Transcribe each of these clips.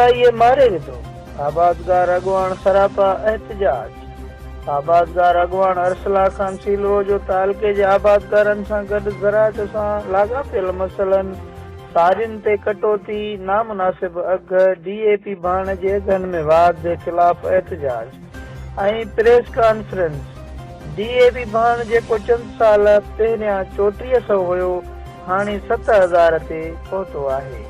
مهانگائيء ماري وڌو، آبادگار اڳواڻ سراپا احتجاج، آبادگار اڳواڻ ارسلا خان سيلرو جو تعلقي جي آبادگارن سان گڏ زراعت سان لاڳاپيل مسئلن، سارين تي ڪٽوتي، نامناسب اگهه، ڊي اي پي ڀاڻ جي اگهن ۾ واڌ خلاف احتجاج ۽ press conference, D A P ڀاڻ جيڪو چند سال پهريان 34 سئو هيو هاڻي 7000 تي پهتو آهي.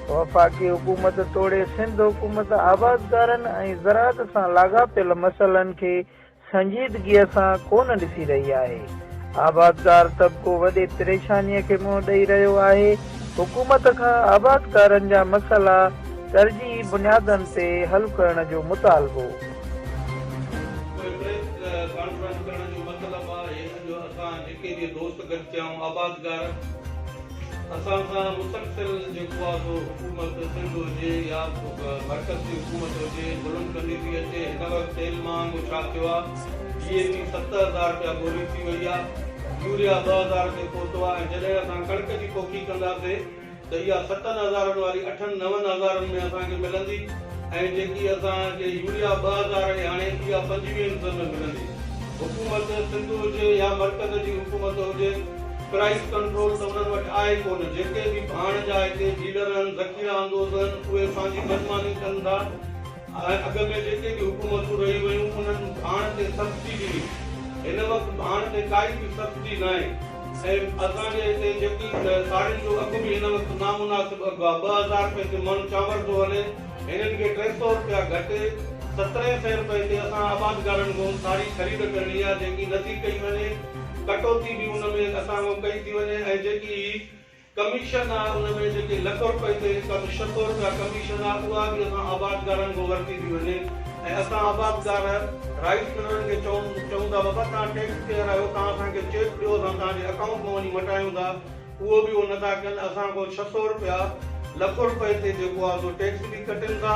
وفاقي حڪومت توڙي سنڌ حڪومت آبادگارن ۽ زراعت سان لاڳاپيل مسئلن کي سنجيدگيء سان ڪونه ڏسي رهي آهي. آبادگار طبقو وڏي پريشانيء کي منهن ڏئي رهيو آهي. حڪومت کان آبادگارن جا مسئلا ترجيحي بنيادن تي حل ڪرڻ جو مطالبو. پوء پريس ڪانفرنس ڪرڻ جو مطلب آهي اڄ اسان جيڪي به دوست گڏ ٿيا آهيون آبادگار اسان سان مسلسل جيڪو آ سو حڪومت سنڌ هجي يا مرڪز جي حڪومت هجي ظلم ڪندي ٿي اچي هن وقت تيل مهانگو ڇا ٿيو آ ڊي اي پي 7000 رپيا ٻوري ٿي وئي آ يوريا 2000 تي پهتو آ ۽ جڏهن اسان ڪڻڪ جي پوکي ڪنداسي ته اها ستن هزارن واري اٺن نون هزارن ۾ اسان کي ملندي ۽ جيڪي اسان کي يوريا 2000 آهي هاڻي اها پنجويهن سون ۾ ملندي. حڪومت سنڌ هجي يا مرڪز جي حڪومت هجي پرائس ڪنٽرول ته انهن وٽ آهي ڪونه جيڪي به ڀاڻ جا هتي ڊيلر آهن ذخيره اندوز آهن اهي پنهنجي منماني ڪن ٿا ۽ اڳ ۾ جيڪي به حڪومتون رهي ويون انهن ڀاڻ تي سبسڊي ڏني هن وقت ڀاڻ تي ڪائي به سبسڊي ناهي. ۽ اسان جي هتي جيڪي ساڙهين جو اگهه به هن وقت نامناسب اگهه آهي، 2000 رپئي تي مڻ چانور ٿو هلي، هنن کي 300 رپيا گهٽي سترهين سئين رپئي تي اسان آبادگارن کان ساڙهي خريد ڪرڻي آهي، جيڪي نٿي ڪئي وڃي، ڪٽوتي به ان ۾ اسان کان ڪئي ٿي وڃي ۽ جيڪي هي ڪميشن آهي ان ۾ جيڪي لک رپئي تي ڪم 600 رپيا ڪميشن آهي اها به اسان آبادگارن کان ورتي ٿي وڃي ۽ اسان آبادگار رائيس ملرن کي چئون چئون ٿا بابا توهان ٽيڪس پيئر آهيو توهان اسان کي چيڪ ڏيو اسان توهان جي اڪائونٽ مان وڃي مٽايون ٿا اهو به اهو نٿا ڪن اسان کان 600 رپيا لک رپئي تي جيڪو آهي سو ٽيڪس به ڪٽين ٿا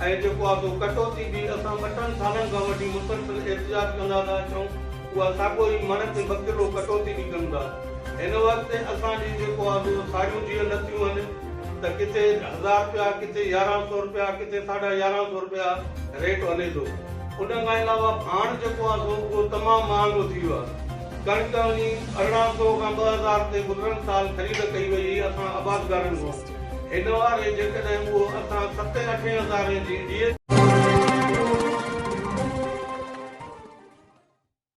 ۽ جيڪو آهي سو ڪٽوتي به اسان ٻه ٽن سالن کان وٺي مسلسل احتجاج ڪندا ٿا اچون اها ساڳو ئي مڻ تي ٻه ڪلو ڪٽوتي به ڪن ٿا. هن وقت اسان جي جيڪو آ سو ساڙهيون جيئن لٿيون هن ته ڪٿي هزار رپيا ڪٿي 1100 رپيا ڪٿي ساڍا 1100 رپيا ريٽ هلي ٿو. ان کان علاوه ڀاڻ جيڪو آ سو اهو تمام مهانگو ٿي ويو آ. ڪڻڪ وڃي 1800 کان 2000 تي گذريل سال خريد ڪئي وئي هئي اسان آبادگارن کان. هن واري جيڪڏهن اهو اسان ستين اٺين هزارين جي ڊي.